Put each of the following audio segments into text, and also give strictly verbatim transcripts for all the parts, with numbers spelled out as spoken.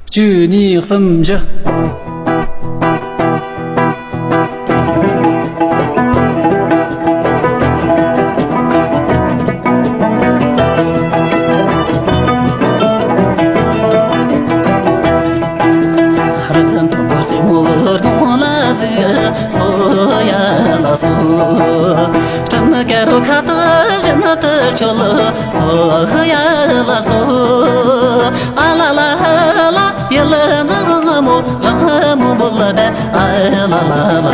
བཅུ་གཉིས་གསུམ་བཞི། རི་མཐོན་པོར་སྲིན་མོ་དགུང་ལ་གཟིགས། སོ་ཡ་ལ་སོ། སྤྲིན་དཀར་རོ་ཁ་དོག་བཞིན་དུ་འཁྱོལ། སོ་ཡ་ལ་སོ། ཨ་ལ་ལ་ལ། ཡུལ་འཛམ་མོ་འཛམ་མོ་བོད་ལ་བསྡད། ཨ་ལ་ལ་ལ།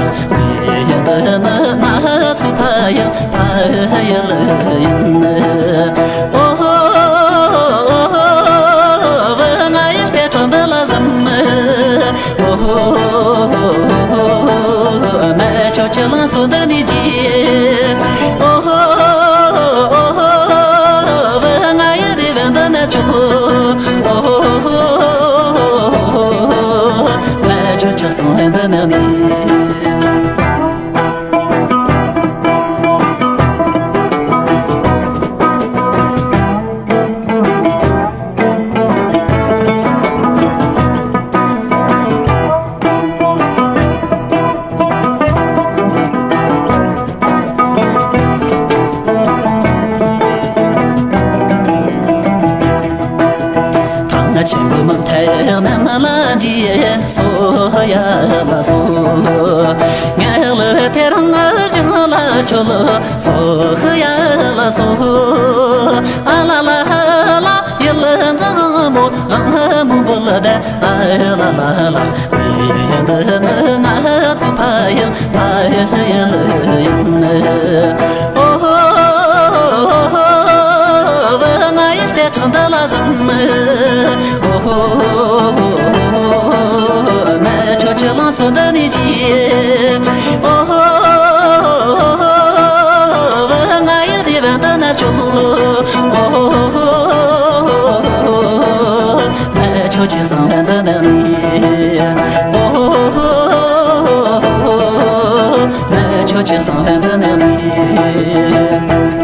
དེ་ཡི་འདི་ནི་ང་ཚོ་ཕ་ཡུལ་ཕ་ཡུལ་ཡིན། ཨོ་ཧོ་ཨོ་ཧོ། བུ་ང་ཡི་སྐད་གྲགས་འདི་ལ་གཟིམས། ཨོ་ཧོ་རྨ་ཆུ་ཆུ་ལང་ཚོ་འདི་ནས་རྒྱས། ཨོ་ཧོ་ཨོ་ཧོ། བུ་ང་ཡི་རེ་བ་འདི་ནས་བཅོལ། ཨོ་ཧོ། ང་ཆོས་ཆོས་སོང་ཧན་དུ་ནང་ནས། ཐང་ཆེན་པོའི་མུ་མཐའི་གནམ་ལ་འདྲིས། སོ་ཡ་ལ་སོ། ངའི་ལུས་དེ་རང་ངར་ལྗང་ལ་ཆོལ། སོ་ཡ་ལ་སོ། ཨ་ལ་ལ་ལ། ཡུལ་འཛམ་མོ་འཛམ་མོ་བོད་ལ་བསྡད། ཨ་ལ་ལ་ལ། འདི་ནི་ང་ཚོ་ཕ་ཡུལ་ཕ་ཡུལ་ཡིན། ཨོ་ཧོ་ཧོ་ཧོ། བུ་ང་ཡི་སྐད་གྲགས་འདི་ལ་གཟིམས། ཨོ་ཧོ་ཧོ་ཧོ། རྨ་ཆུ་ཆུ་ལང་ཚོ་འདི་ནས་རྒྱས། ཨོ་ཧོ་ཧོ་ཧོ། བུ་ང་ཡི་རེ་བ་འདི་ནས་བཅོལ། ཨོ་ཧོ་ཧོ། ང་ཆོས་ཆོས་སང་ཧན་དུ་ནང་ནས། ཨོ་ཧོ་ཧོ། ང་ཆོས་ཆོས་སང་ཧན་དུ་ནང་ནས།